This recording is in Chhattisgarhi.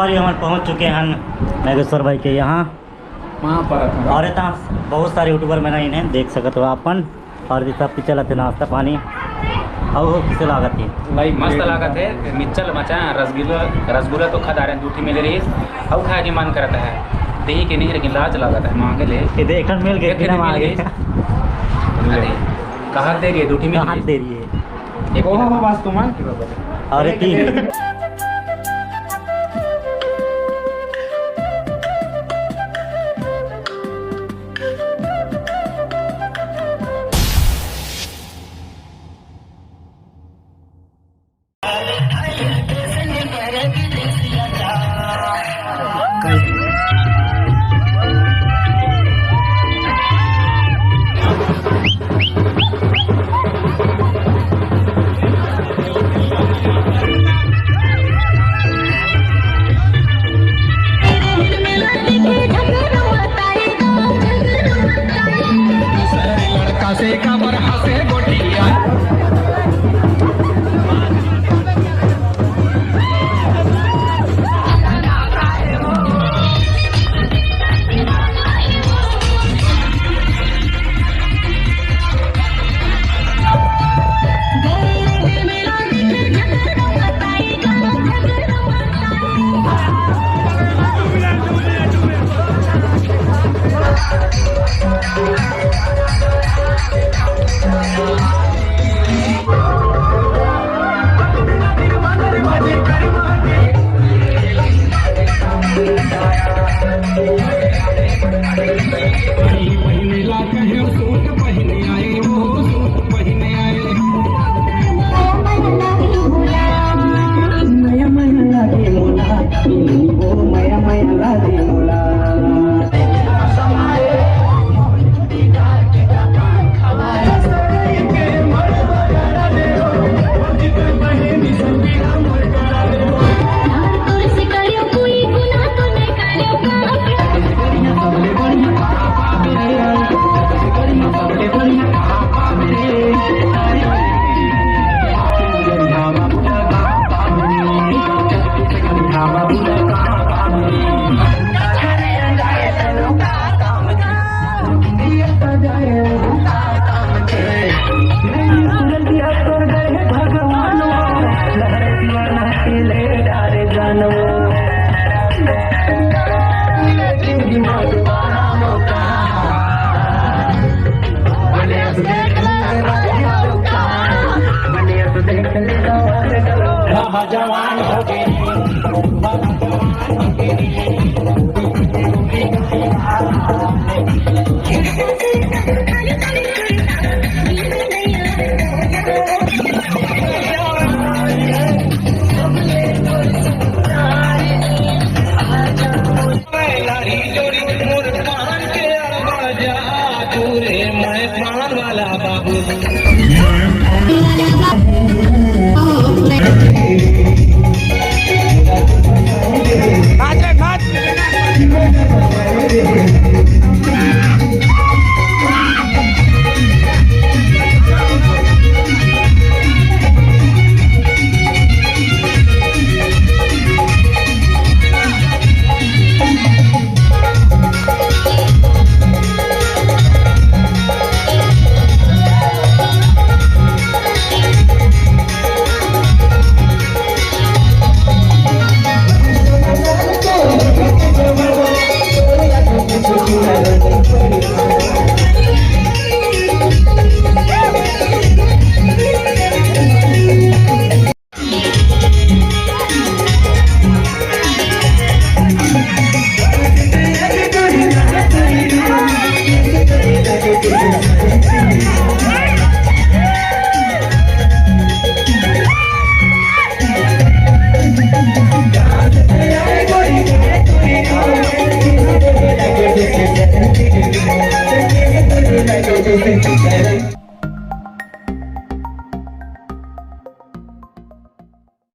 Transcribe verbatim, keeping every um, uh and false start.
और ये हमन पहुंच चुके हैं नागेश्वर भाई के यहाँ। वहाँ पर अपन और इतना बहुत सारे यूट्यूबर मन आइन हे, देख सकत हो अपन। और ये सब चलत हे नाश्ता पानी। अउ वो किसे लागत हे? भाई, मस्त लागत हे। मिच्चल मचा रसगुल्ला, रसगुल्ला तो खा डारे, दू ठी मिले रहिस, अउ खाए के मन करत हे। देही के नहीं, लेकिन लाज लागत हे मांगे ले। ये देख, एक ठन मिल गए, एक ठन बिना मिल मांगे। गए। अरे, कहाँ दे रही है? दू ठी मिल कहाँ गई। दे रही है? एक ओहो, बस तुम मान के बाबा। अरे, तीन।